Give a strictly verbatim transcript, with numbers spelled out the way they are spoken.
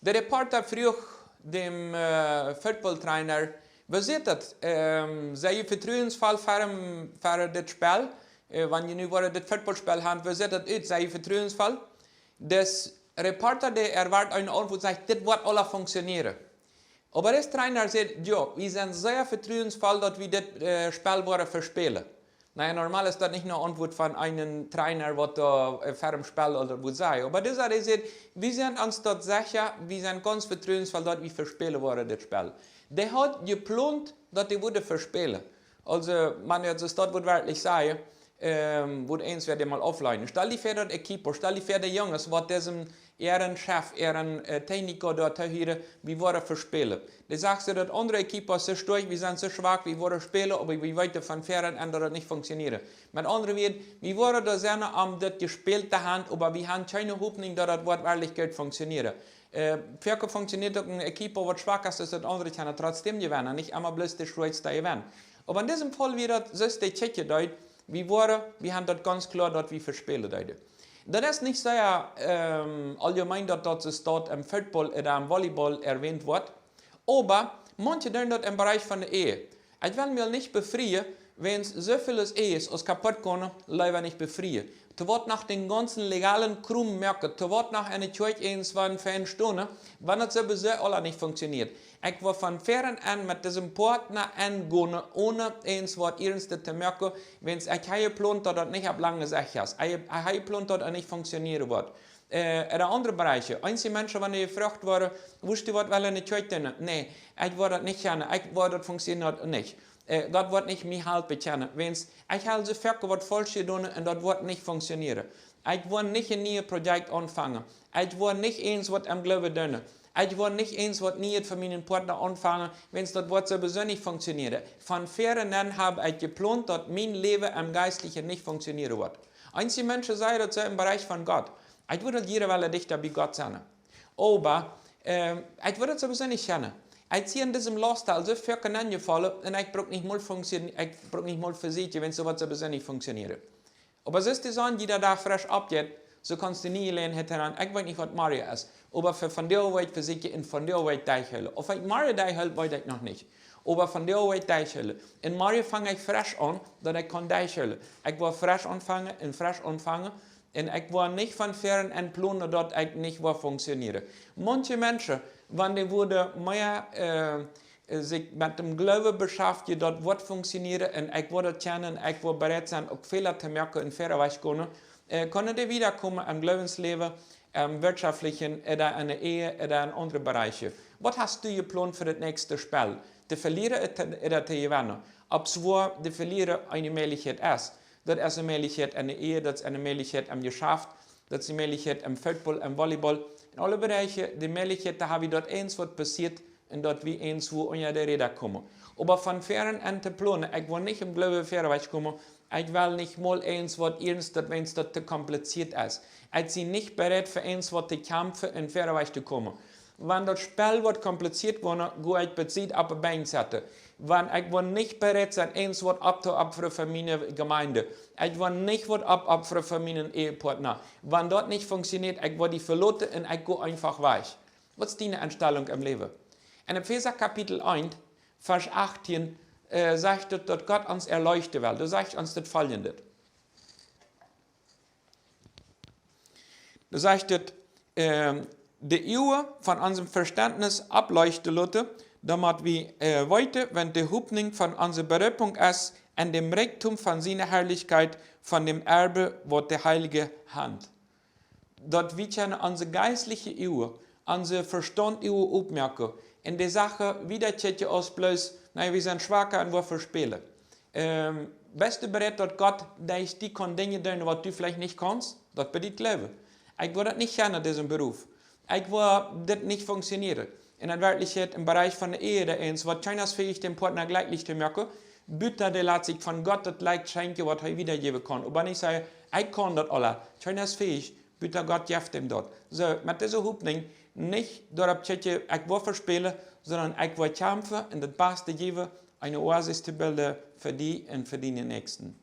De Reporter fruach däm äh, Footballtrainer: "Woo sitt daut? Ähm, sie jie vetruensvoll fa, fa dit Spell? Äh, wan jie nu woaren dit Footballspell haben, woo sitt daut ut? Sie jie vetruensvoll?" De Reporter, dee erwoat eene Auntwuat, sajcht: "Dit woat aules funktionieren." Oba de Trainer sajcht: "Jo, wie sent sea vetruensvoll, daut wie dit äh, Spell woaren vespälen." Na, normal es daut nich eene Auntwuat von eenen Trainer, waut doa äh, fa een Spell ooda waut sajcht. Oba dee sajcht, dee sajcht: "Wie sent ons daut secha, wie sent gaunz vetruensvoll, daut wie vespälen woaren dit Spell." Dee haud jeplont, daut dee wudden vespälen. Aulsoo, wan daut es, daut woat werkjlich sennen, ähm, woat eent woat dee mol aufleinen. Stal die väa, daut Equipo, stal die väa, de Junges, waut disen äaren Chef, äaren äh, Techniker doa to hieren, wie woaren vespälen. Dee sajcht: "Daut aundre Equipo es soo stoakj, wie sent soo schwak, wie woaren spälen, oba wie weeten von väaren aun, daut daut nich funktionieren." Met aundre Wieed, wie woaren doa sennen, om daut jespält to haben, oba wie haben kjeene Hopninj, daut daut woat werkjlich goot funktionieren. Äh, foaken funktioniert uk een Equipo, waut schwak es, daut daut aundre kaun trotzdäm jewennen, nich emma bloos de Stoakjste jewennen. Oba en disem Faul wia daut, soo aus dee Tschekje deed, wie woaren, wie haben daut gaunz kloa, daut wie vespälen deeden. Daut es nich sea ähm, auljemein, daut daut soo staut em Football ooda em Volleyball erwähnt woat. Oba manche doonen daut em Bereich von de Ehe. Ekj well mie nich befrieen, wan soo väl es Ehes aus kaputt gonen, leewa nich befrieen. Too waut noch dän gaunzen legalen Krumm moaken, too waut noch enne Kjoakj eent wan fein stonen, wan daut sowieso aules nich funktioniert. Ekj woa von väaren aun met disem Partner aungonen, onen eent waut Ernst to moaken, wan ekj hab jeplont, daut daut nich opp lange Sicht es. Ekj hab jeplont, daut daut nich funktionieren woat. Äh, en aundre Bereiche. Eenje Menschen, wan dee jefroacht woaren: "Wurscht du waut wellen enne Kjoakj doonen?" "Nä, ekj woa daut nich kjennen, ekj woa daut funktionieren nich. Äh, daut woat nich mie halpen kjennen. Wan ekj hab soo foaken waut faulsch jedonen un daut woat nich funktionieren. Ekj woa nich een nieet Projekt aunfangen. Ekj woa nich eent waut em Gloowen doonen. Ekj woa nich eent waut nieet fa mienen Partner aunfangen, wan daut woat sowieso nich funktionieren. Von väaren aun hab ekj jeplont, daut mien Läwen em Jeistlichen nich funktionieren woat." Eenje Menschen sajen daut soo em Bereich von Gott: "Ekj wudd jieren wellen dichta bie Gott sennen. Oba ähm, ekj wudd daut sowieso nich kjennen. Ekj sie en disem Lifestyle soo foaken nenjefollen un ekj bruk nich mol funktionieren, ekj bruk nich mol vesieekjen, wan soo waut sowieso nich funktionieren." Oba soo aus de Sonn jieda Dach fresch oppjeit, soo kaust du nie läsen, hee hieran, ekj weet nich, waut morjen es. Oba fa vondoag woa ekj vesieekjen un vondoag woa ekj derchhoolen. Auf ekj morjen derchhool, weet ekj noch nich. Oba vondoag woa ekj derchhoolen. Un morjen fang ekj fresch aun, daut ekj kaun derchhoolen. Ekj woa fresch aunfangen un fresch aunfangen. Un ekj woa nich von väaren aun plonen, daut ekj nich woa funktionieren. Manche Menschen, wan dee wudden mea äh, äh, sikj met däm Gloowen beschäftjen, daut woat funktionieren un ekj woa daut kjennen, ekj woa bereit sennen, uk Fäla to moaken un väaren wajch gonen, äh, kjennen dee wiedakomen em Gloowensläwen, em Wirtschaftlichen, ooda enne Ehe, ooda en aundre Bereiche. Waut hast du jeplont fa daut näakjste Spell? To velieren ooda to jewennen? Opp woo to velieren eene Mäajlichkjeit es. Daut es eene Mäajlichkjeit enne Ehe, daut es eene Mäajlichkjeit em Jeschaft, daut es eene Mäajlichkjeit em Football, em Volleyball. En aule Bereiche, de Mäajlichkjeit, doa hab wie daut eent waut passieet un daut wie eent woo unja de Räda komen. Oba von väaren aun to plonen, ekj woa nich em Gloowen väaren wajch komen, ekj well nich mol eent waut Ernst, daut wan daut to kompliziert es. Ekj sie nich bereit fa eent waut to kjamfen un väaren wajch to komen. Wan daut Spell woat kompliziert woaren, go ekj bie Tiet opp de Benkj sitten. Wan ekj woa nich bereit sennen, eent waut opptoopfren fa miene Jemeent. Ekj woa nich waut opptoopfren fa mienen Ehepartner. Wan daut nich funktioniert, ekj woa die veloten un ekj go eefach wajch. Waut es diene Enstalunk em Läwen? En Efeesa Kapitel eent, Varsch achtieen, äh, sajcht et, daut Gott ons erleuchten well. Doa sajcht ons daut foljendet. Doa sajcht et, ähm, de Uagen von onsem Vestentnis oppleuchten loten, doamet wie äh, weeten, waut de Hopninj von onse Berufunk es un dän Rikjdom von siene Harlichkjeit, von däm Erbe, waut de Heilje han. Daut wie kjennen onse jeistliche Uagen, onse Vestaunt Uagen oppmoaken un de Sachen wieda kjikjen aus bloos, na, wie sent schwaka un wie vespälen. Ähm, best du bereit, daut Gott derch die kaun Dinja doonen, waut du veleicht nich kaust? Daut bediet Gloowen. Ekj woa daut nich kjennen, disen Beruf. Ekj woa dit nich funktionieren. En Werkjlichkjeit, em Bereich von de Ehe, doa eent, waut kjeena es fähich, däm Partner jlekjlich to moaken, buta dee lat sikj von Gott daut Licht schenkjen, waut hee wiedajäwen kaun. Oba nich sajen: "Ekj kaun daut aules." Kjeena es fähich, buta Gott jeft am daut. Soo, met dise Hopninj, nich doaropp kjikjen, ekj woa vespälen, sonda ekj woa kjamfen un daut Baste jäwen, eene Oasis to bilden fa die un fa diene Näakjsten.